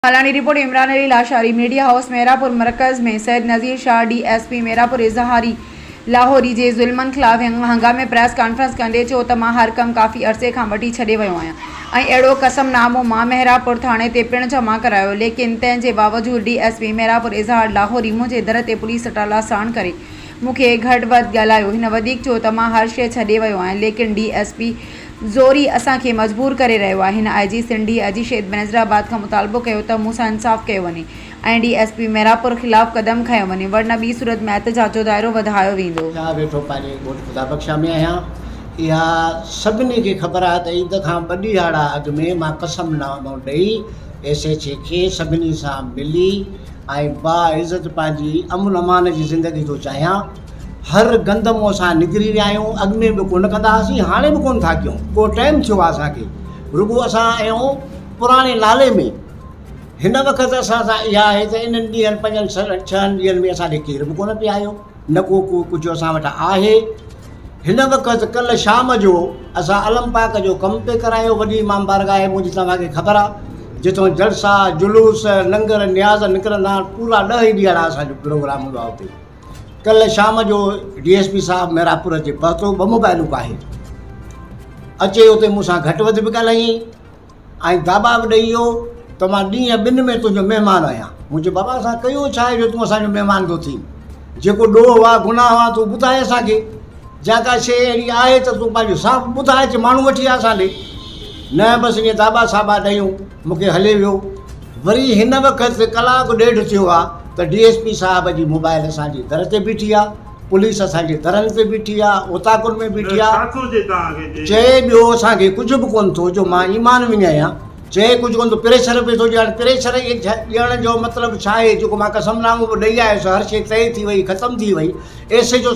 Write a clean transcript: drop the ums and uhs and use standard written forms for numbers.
Malani, report, Imran Ali Lashari, media house Mehrabpur مرڪز ۾ Syed Nazir Shah D S P Mehrabpur Izhari Lahori جي ظلمن خلاف هنگامي press conference ڪندي چيو ته مان هر ڪم ڪافي عرصي کان وٺي ڇڏي ويو آهيان ۽ اهڙو قسم نامو مان مهرابپور ٿاڻي تي پڻ جمع ڪرايو ليڪن تنهن جي باوجود D S P Mehrabpur Izhar Lahori منهنجي در تي پوليس اٽالا ساڻ ڪري مون کي گهٽ وڌ ڳالهايو هن وڌيڪ چيو ته مان هر شيء ڇڏي ويو آهيان ليڪن ڊي ايس پي زوري اسان کي مجبور ڪري رهيو آهي. هن آء جي سنڌ ڊي I جي شهيد بينظيرآباد کان مطالبو ڪيو ته مون سان انصاف ڪيو وڃي ۽ ڊي ايس پي ميرانپور خلاف قدم کنيو وڃي ورنه ٻي صورت ۾ احتجاج جو دائرو وڌايو ويندو. شاهه ويٺو پنهنجي ڳوٺ خدا بخشا ۾ آهيان. اها سڀني کي خبر آهي ته عيد کان ٻه ڏهاڙا اڳ ۾ مان قسم نامو ڏئي ايس ايڇ اي کي سڀني سان ملي ۽ باعزت پنهنجي امن امان جي زندگي ٿو چاهيان. هر گند مون اسان نڪري ويا آهيون اڳ ۾ به ڪونه ڪندا هئاسين هاڻي به ڪونه ٿا ڪيون ڪو ٽائيم ٿيو آهي اسان کي رڳو اسان آهيون پراڻي نالي ۾ هن وقت اسان سان اها آهي ته انهن ڏينهن پنجن ڇهن ڏينهن ۾ اسان ڏي ڪير به ڪونه پئي آيو نه ڪو ڪو ڪجهه اسان وٽ آهي هن وقت ڪلهه شام جو اسان علم پاڪ جو ڪم پئي ڪرايو وڏي امام بارگاهه منهنجي توهان کي خبر آهي جتون جلسا جلوس لنگر نياز نڪرندا آهن پورا ڏهه ئي ڏينهن اسان جو پروگرام هوندو آهي اتي ڪلهه شام جو ڊي ايس پي صاحب ميراپور اچي پهتو، ٻه موبائلون ڪاهي اچي اتي مون سان گهٽ وڌ به ڳالهايائين ۽ داٻا به ڏئي ويو ته مان ڏينهن ٻن ۾ تنهنجو مهمان آهيان. مون چيو بابا اسان ڪيو ڇا آهي جو تون اسان جو مهمان ٿو ٿين؟ جيڪو ڏوهه آهي گناهه آهي تون ٻڌاء اسان کي، جا ڪا شيء اهڙي آهي ته تون پنهنجو صاف ٻڌاء اچ ماڻهو وٺي آ اسان ڏي. نه بس ائين داٻا ساٻا ڏيون مون کي هلي ويو. وري هن وقت ڪلاڪ ڏيڍ ٿيو آ ته ڊي ايس پي صاحب جي موبائل اسان جي در تي بيٺي آ، پوليس اسان جي درن تي بيٺي آ، اوطاقن ۾ بيٺي آ. چئي ٻيو اسان کي ڪجهه به ڪونه ٿو جو مان ايمان وڃايان، چئي ڪجهه ڪونه ٿو پريشر پئي ٿو ڏيڻ، پريشر ڏيڻ جو مطلب ڇا آهي جيڪو مان قسم نامو به ڏئي آيس هر شيء طئي ٿي وئي ختم ٿي وئي ايس ايڇ او.